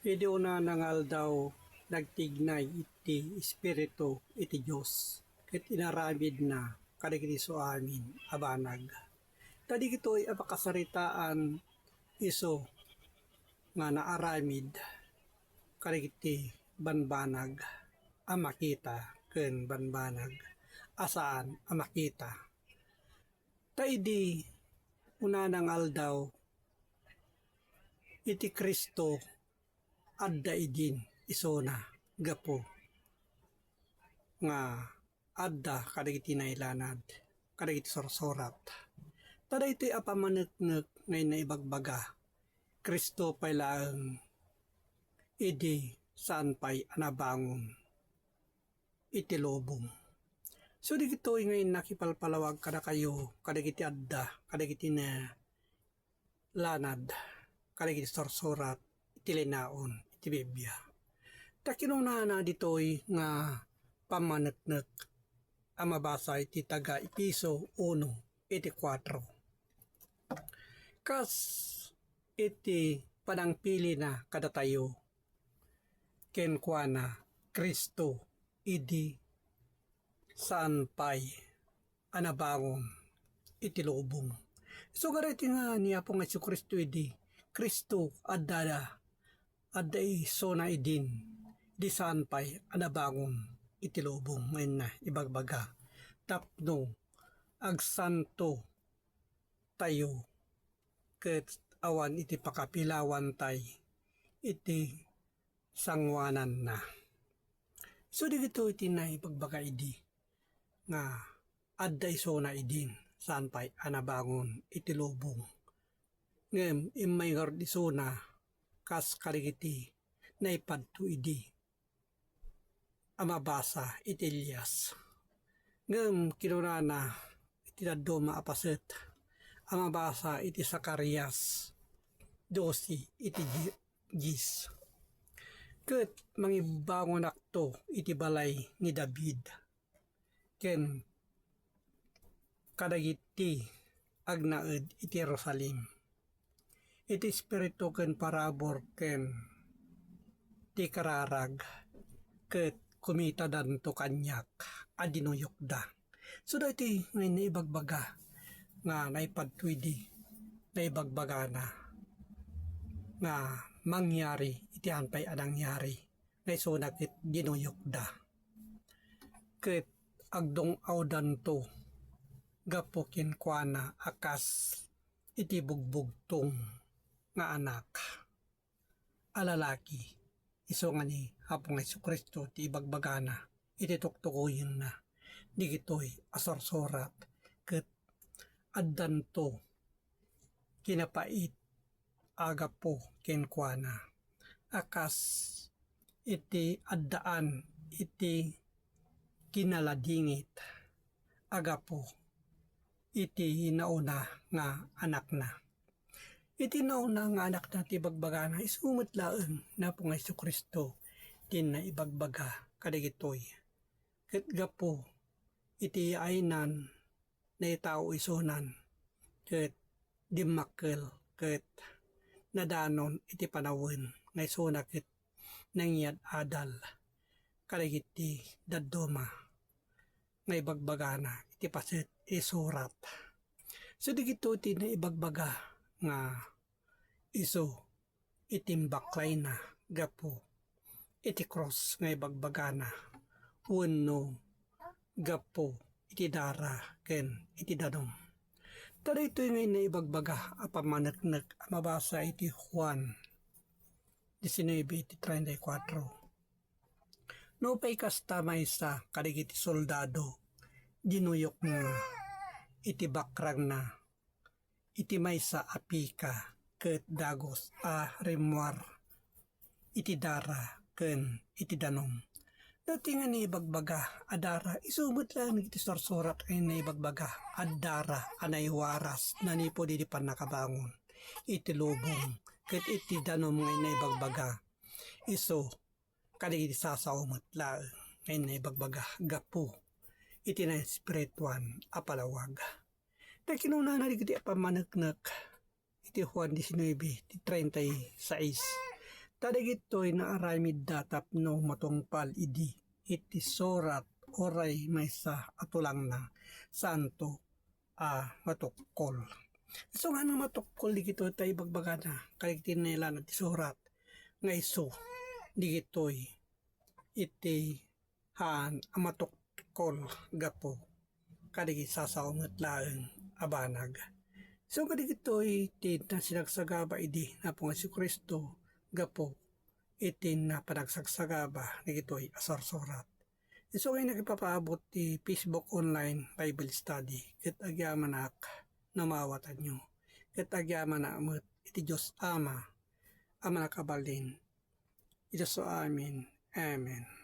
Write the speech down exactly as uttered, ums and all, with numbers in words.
Idi unana nga aldaw, nagtignay iti Espiritu iti Dios, ket inaramidna kadagiti isu amin a banag. Ta dagitoy a pakasaritaan isu nga naaramid kadagiti banbanag a makita ken banbanag a saan a makita. Ta idi unana nga aldaw, iti Cristo adda idin isuna gapu nga adda kadagiti nailanad, kadagiti sursurat. Ta daytoy a pammaneknek nga inna ibagbaga, Cristo pay laeng idi saan pay a nabangon iti lubong. So, dagitoy nga inna kipalpalawag kadakayo, kadagiti adda, kadagiti na lanad kadagiti sursurat iti linaon iti Biblia. Ta kinunana ditoy nga pammaneknek a mabasa iti taga Efeso uno iti kuatro. Kas iti panangpilina kadatayo, kenkuana Cristo idi saan pay a nabangon iti lubong. Isu gayam iti nga ni Apo nga Jesu-Cristo idi, Cristo adda, adda isuna idin, di saan pay a nabangon iti lubong nga inna ibagbaga. Tapno agsanto tayo ket awan iti pakapilawan tay iti sanguananna. So, dagitoy iti naibagbaga idi nga adda isuna idin saan pay a nabangon iti lubong. Ngem immay ngarud isuna kas kadagiti naipadto idi a mabasa iti Elias. Ngem kinunana iti dadduma a paset a mabasa iti Zacarias dose iti di-, dies. Ket mangibangonakto iti balay ni David ken kadagiti agnaed iti Jerusalem. Iti espiritu ken parabur ken ti kararag ket kumitadanto kaniak a dinuyokda. So, daytoy nga inna ibagbaga nga naipadto idi naibagbagana nga mangyari iti saan pay a nangyari nga isuna ket dinuyokda. Ket agdung-awdanto gapu kenkuana a kas iti bugbugtong nga anak a lalaki, isu nga ni Apo nga Jesu-Cristo ti ibagbagana iti tuktukoyenna dagitoy a sursurat, ket addanto kinapait a gapu kenkuana a kas iti addaan iti kinaladingit a gapu iti nauna nga anakna. Iti nauna nga anakna ti ibagbagana, isu met laeng ni Apo nga Jesu-Cristo ti inna ibagbaga kadagitoy. Ket gapu iti yaaynan, naitao isunan, ket dimmakkel, ket nadanon iti panawen nga isuna ket nangyad-adal kadagiti dadduma nga ibagbagana iti paset iti surat. So, dagitoy ti naibagbaga nga isu iti imbaklayna gapu iti krus nga ibagbagana wenno gapu iti dara ken iti danum. Ta daytoy nga inna ibagbaga a pammaneknek a mabasa iti Juan diecinuebe iti treinta y cuatro. Nupay kasta, maysa kadagiti soldado dinuyokna iti bakrangna iti maysa a pika ket dagus a rimmuar iti dara ken iti danum. Daytoy nga naibagbaga a dara, isu met laeng iti sursurat nga naibagbaga a dara a naiwaras nanipud idi pannakabangon iti lubong ket iti danum nga naibagbaga. Isu kadagiti sasao met laeng nga inna ibagbaga gapu iti naespirituan a palawag. Ta kinunana dagiti a pammaneknek iti Juan diecinuebe, ti treinta y seis, Ta dagitoy naaramidda tapno matungpal idi iti surat uray maysa a tulangna, saanto a matukkol. Isu nga matukkol dagitoy ta ibagbagana kadagiti nailana ti surat nga isu dagitoy iti haan a matukkol gapu kadagiti sasao met laeng a banag. Isu kadagitoy ti nasinagsagaba idi napo nga Jesu-Cristo gapu iti napanagsagsagaba dagitoy a sursurat. Isu nga nakipapaabot ti Facebook online Bible study ket agyamanak no maawatanyo ket agyamanak met iti Dios Ama a Mannakabalin. Iti Dios amin. Amen.